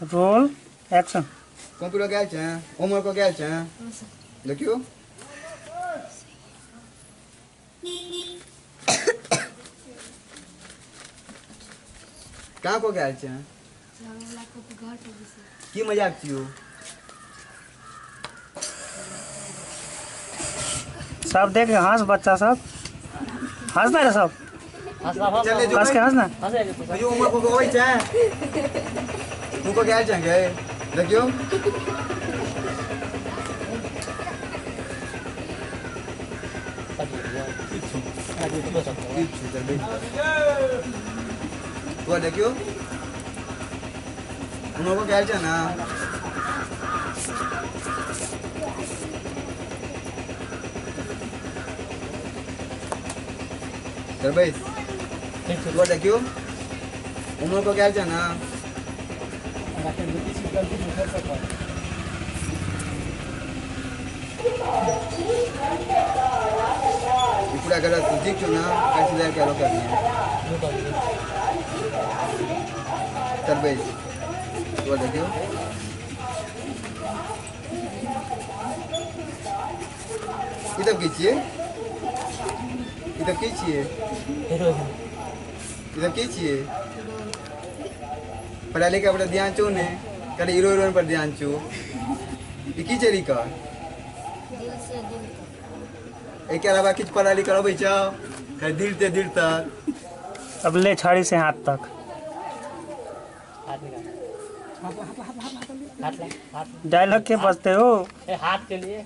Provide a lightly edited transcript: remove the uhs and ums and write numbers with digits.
Roll action. Computer गेल छै, homework गेल छै, देखियो। कहाँ को गेल छै? की मजाक छियो? सब देख हंस, बच्चा सब हंस ना रे, सब हंस के हंस ना। यो होमवर्क को होई छै, तू को गेल छै गे, देखियो। तो देखियो होमवर्क को गेल छै ना। चल भाई, तो देखियो होमवर्क को गेल छै ना। पूरा गलत ठीक छो ना, कैसे जाके आरो कर दिए। चल भाई, तो देखियो। ई तब की छियै? ई तब की छियै? ई तब की छियै? पढ़ाई लिखाई पर ध्यान छौ ने, खाली हीरो हीरोइन पर ध्यान छौ। ई की छै रिकॉर्ड? दिल से दिल तक। एहिके अलावा किछु पढ़ाई लिखाई अबै छौ? खाली दिल से दिल तक। अब ले छड़ी से हाथ तक। डायलॉग के बचते हो हाथ के लिए।